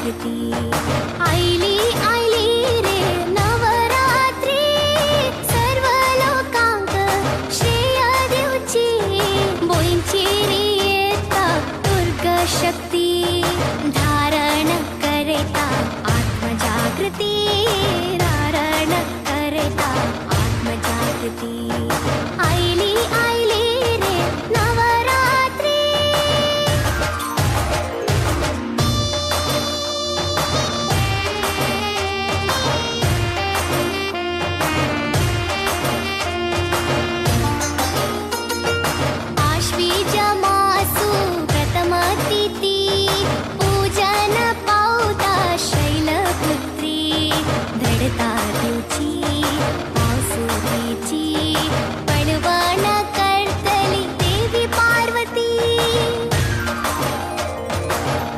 आत्मजागृती। आयली आयली रे नवरात्री, सर्व लोकांक श्रेय दिवची, बोंचेरी येता दुर्गा शक्ती, धारण करेता आत्मजागृती, धारण करेता आत्मजागृती। आयली आयली रे नवरात्री। आश्वीज मासु प्रथम तिथि, पूजन पावता शैलपुत्री, दृढता दिवची पावसुरीची, पळवण करतली देवी पार्वती।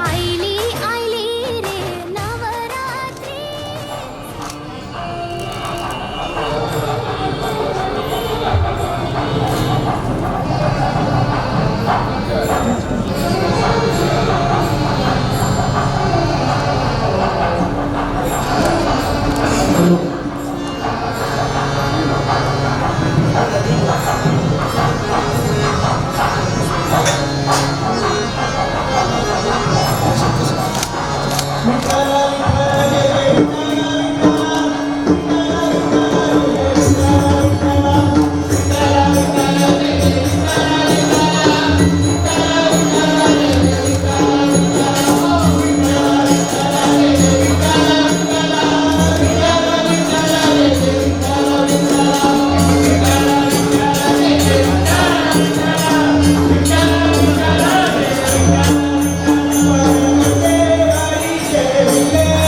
आयली आयली रे नवरात्री। Hare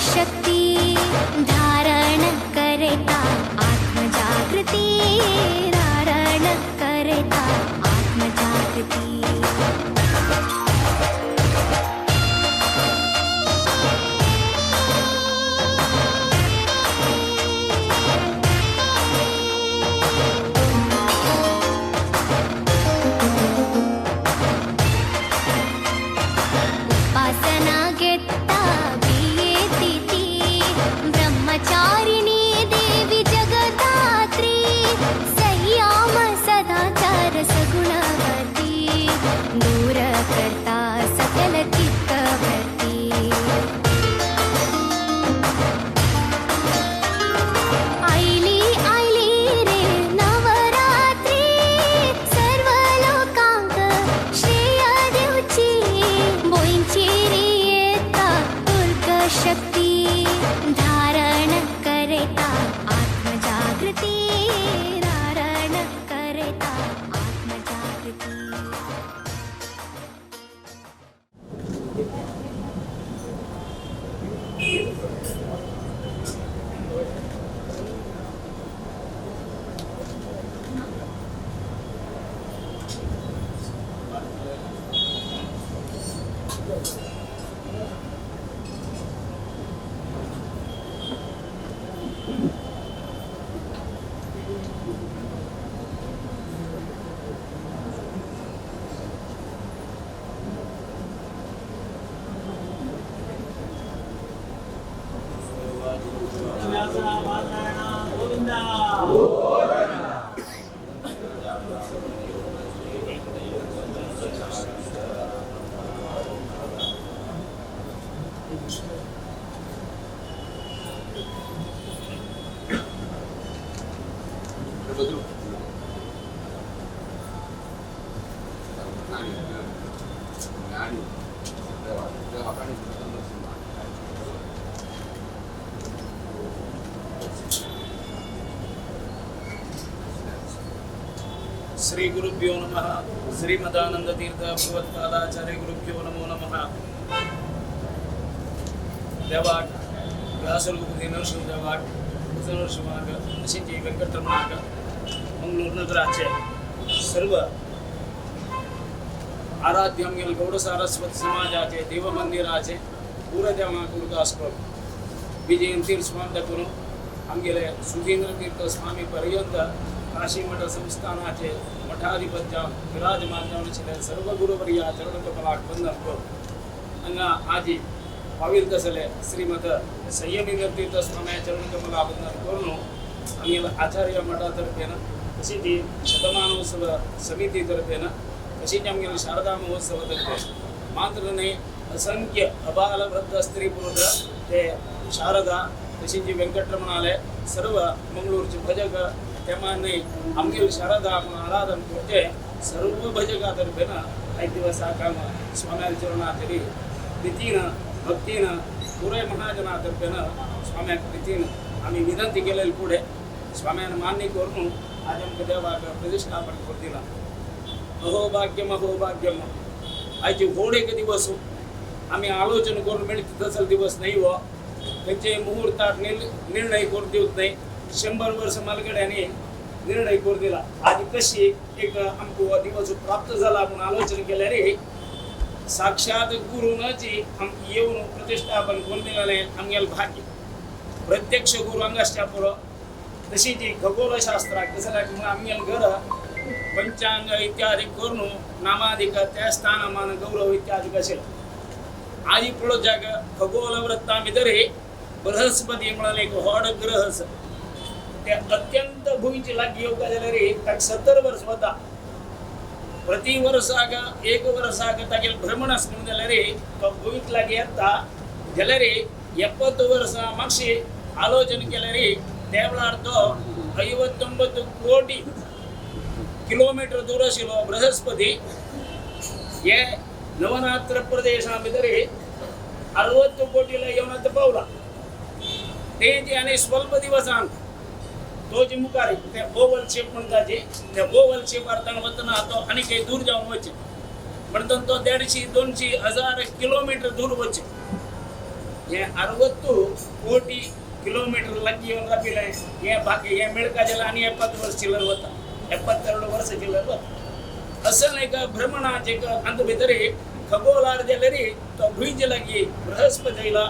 शक्ती धारण करता आत्मजागृती धारण करता आत्मजागृती। उपासना घेता बियेती ब्रह्मचारिणी देवी जगदात्री संयम सदाचार सगुणवती दूर करता सकल चित्तवृत्ती। आयली आयली रे नवरात्री सर्व लोकांक श्रेय दिवची बोंचेरी येता दुर्ग शक्ती धारण करता आत्मजागृती धारण करता आत्मजागृती। श्री गुरुभ्यो नमः। श्रीमदानंद तीर्थ भगवत्पादाचार्य गुरुभ्यो नमो नमः। देवाक व्यासरूप नरसिंह देवाक नरसिंहाक अशीची वेंकटरमणाक मंगळूर नगराचे सर्व आराध्य आमगेले गौड सारस्वत समाजाचे देवमंदिराचे पूरा देवाक उरदास करून विजयन तीर्थ स्वामी करून आमगेले सुधींद्र तीर्थ स्वामी पर्यंत काशी मठ संस्थानाचे मठाधिपत जावन विराजमान जावन आशिल्ले सर्व गुरुवर्या चरण वंदन करून हांगा आजी पाविल तसले श्रीमत संयमींद्र तीर्थ स्वामी चरण कमला वंदन करून आमगेले आचार्य मठा तर्फेन तशीच शतमानोत्सव समिती तर्फेन तशीच आमगेले शारदा महोत्सव तर्फे मात्र न्हय असंख्य अबाल वृद्ध स्त्री पुरुष ते शारदा तशीच वेंकटरमणाले सर्व मंगळूरचे भजक तेमा न्हय आमगेले शारदा म्हणून आराधन करचे सर्व भजका तर्फेन आयज दिवसाक हांव स्वाम्या चरणाचेर प्रितीन भक्तीन पुराय महाजना तर्फेन स्वाम्याक प्रितीन आमी विनंती केलेली फुडें स्वाम्यान मान्य करून आज आमकां देवाक प्रतिश्ठापन करून दिलां। अहोभाग्यम अहोभाग्यम आयचे व्हड एक दिवस आमी आलोचन करून मेळटा तसलो दिवस न्हय हो। खंयचे मुहूर्तार निर्णय करून दिवच न्हय। 100 वर्स मालगड्यांनी निर्णय करून दिला। आज कशी एक आमकां हो दिवस प्राप्त जाला म्हूण आलोचन केल्यार साक्षात गुरुनाची आमकां येवन प्रतिश्ठापन करून दिलेलें आमगेलें भाग्य। प्रत्यक्ष गुरु हांगा आसच्या पुरो। तशीच खगोलशास्त्राक तशें म्हणून आमगेलें घर पंचांग इत्यादी करून नामादिक त्या स्थानमान गौरव इत्यादी आशिल्लें। आजी पळोवंक जाग खगोल वृत्ता भितर बृहस्पती म्हळ्यार एक व्हड ग्रह आसा ते अत्यंत भुंयचे लागीं येवपा जाल्यार ताका 70 वर्स वता। प्रति वर्साक एक वर्साक तागेलें भ्रमण आसलें म्हणून जाल्यार तो भुंयक लागीं येता जाल्यार 70 वर्सां मातशी आलोचन केल्यार त्या वेळार तो 59 कोटी किलोमीटर दूर आशिल्लो बृहस्पती हे नवरात्र प्रदेशा भितर 60 कोटीला येवन आतां पावला। तेजी आनी स्वल्प दिवसान तो जी मुखार ते ओवल शेप म्हणटा जी ते ओवल शेप अर्थान वतना तो आनी काही दूर जावन वचचे म्हणटन तो 150 200 1000 किलोमीटर दूर वचचे। हे 60 कोटी किलोमीटर लग्गी येवन राबिलें हें बाकी हें मेळका जाल्यार आनी 70 वर्स चिल्लर वता, 72 वर्स चिल्लर वता. असल एक भ्रमणाचे एक अंत भितर खगोलार जाल्यार तो भुंयचे लागीं बृहस्पती येयला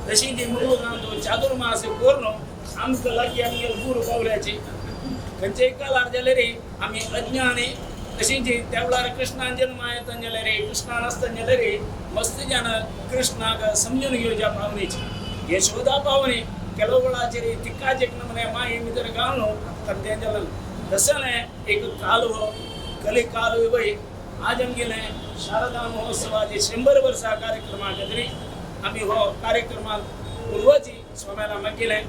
तशी ती मुलुगांत चातुर्मास करून आमकां लागीं आमगेले गुरू पावल्याची खंयचेय काळार जाल्यार आमी अज्ञानी तशीच त्या वेळार कृष्णान जन्म येता जाल्यार कृष्णा नासतना जाल्यार मस्त जाण कृष्णाक समजून घेवच्या पावणीची यशोदा पावणी ಕೆಲವು वेळाचेर तिकाचेक नमने माई भितर घालून तर तें जालें. तशें एक कालवो कली कालवे वय आज आमगेले शारदा महोत्सवाचे 100 वर्सां कार्यक्रमा खातीर आमी हो कार्यक्रमात पूर्वजी स्वाम्याला मागयलें.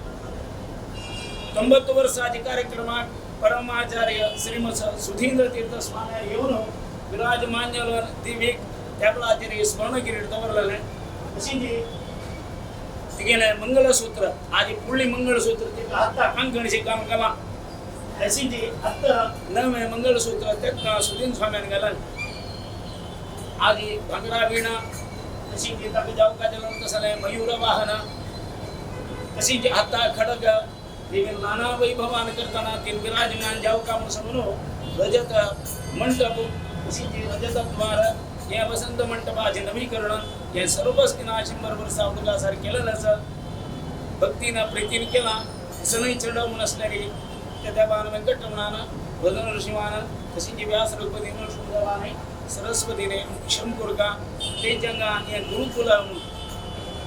90 वर्साचे कार्यक्रमाक परमाचार्य श्रीमत सुधींद्र तीर्थ स्वामी येवन विराजमान जालो दिवीक त्या वेळाचेर स्वर्णकिरीट दवरलेलें. तशीच तिगेलें मंगलसूत्र आज पुळ्ळी मंगलसूत्र तिका हाता कांकणशी काम केलां. तशीच आतां नवें मंगलसूत्र तेका सुधींद्र स्वाम्यान घालें. आज भांगरा वीणा तशीच ताका जावका जालें तसलें मयूर वाहन तशीच हाता खडग देवी नाना वैभवान करतना तीन विराजमान जावका म्हूण समजून रजत मंडप तशीच रजत द्वार हे वसंत मंडपाचें नवीकरण हे सर्वच किना 100 वर्सां उदका सारकें केलेलें आसा. भक्तीन प्रितीन केलां. सनय चेडो म्हूण आसल्यार त्या देवान वेंकटरमणान भजन ऋषिवान तशीच व्यास रघुपती नृसिंहदेवान सरस्वतीने क्षम कोरका तेंच्या हांगा हें गुरुकुल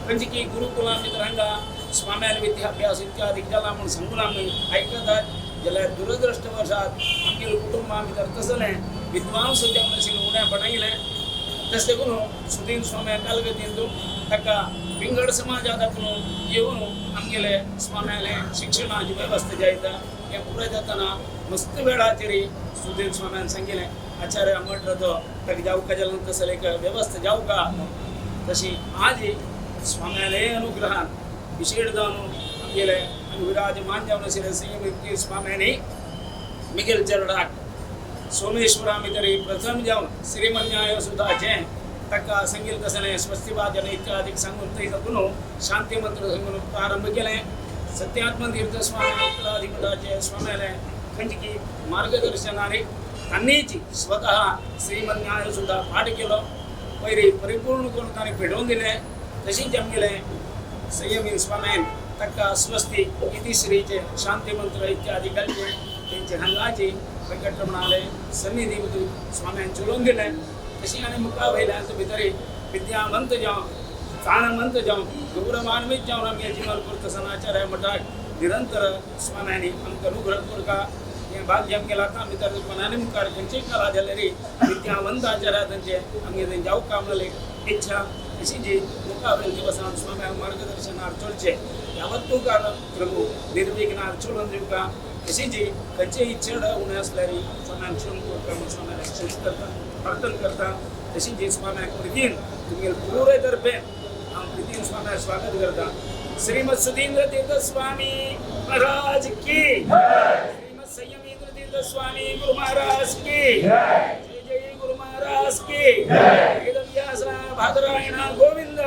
खंयची गुरुकुलां भितर हांगा स्वाम्यान विद्याभ्यास इत्यादी जाला म्हूण सांगून आमी आयकतात. जाल्यार दुरदृश्टवशात आमगेले कुटुंबा भितर तसलें विद्वांस जावन आशिल्लें उणें पडयलें. तशें करून सुधींद्र स्वाम्या कालगतींत ताका विंगड समाजात आपूण येवन आमगेले स्वाम्याले शिक्षणाची वेवस्था जायता हें पुराय जातना मस्त वेळाचेर सुधींद्र स्वाम्यान सांगिल्लें आचार्य म्हटलो तो ताका जावका जालें तसलें एक वेवस्था जावका. तशी आज स्वाम्याले अनुग्रहान विशेष जावन आमगेले आनी विराजमान जावन आशिल्ले संयमी स्वाम्यांनी मिगेल चरडाक सोमेश्वरा भितर प्रथम जावन श्रीमन्याय सुद्धाचें ताका सांगिल्लें तसलें स्वस्तिवाचन इत्यादी सांगून थंय साकून शांती मंत्र सांगून प्रारंभ केलें. सत्यात्म तीर्थ स्वामी उत्तराधिमठाचे स्वाम्याले खंयची मार्गदर्शनाने तांणीच स्वतः श्रीमन्याय सुद्धा पाठ केलो पयर परिपूर्ण करून ताणें पेटोवन दिलें. तशीच आमगेलें संयमी स्वाम्यान ताका स्वस्ती इति श्रीचे शांती मंत्र इत्यादी घालचे तेंचे हांगाची वेंकटरमणाले सन्निधी स्वाम्यान चलोवन दिलें. तशी आनी मुखा वयल्यान भितर विद्यावंत जावं प्राणवंत जावं गौरवान्वित जावन आमगे जीवन करता आचार्य मठाक निरंतर स्वाम्यांनी आमकां अनुग्रह करता हें भाग्य आमगेलें आतां भितर मनाने मुखार खंयचीय कला जाल्यार विद्यावंत आचार्य तांचे आमगे तेंचे जावका म्हणलें इच्छा अशी जी मुखा वयल्या दिवसान स्वाम्या मार्गदर्शनार चलचें यावत्तू क्रमू निर्विघ्नार चलोवन दिवका अशी जी खंयचेय चेड उणें आसल्यार स्वाम्यान क्षम करता म्हूण स्वाम्याक क्षम करता प्रार्थना करता. तशी जी स्वाम्याक प्रितीन तुमगेले पुराय तर्फे हांव प्रितीन स्वाम्याक स्वागत करता. श्रीमद सुधींद्र तीर्थ स्वामी महाराज की, श्रीमद संयमींद्र तीर्थ स्वामी गुरु महाराज की जय, जय गुरु महाराज की. वेदव्यास भादरायण गोविंद.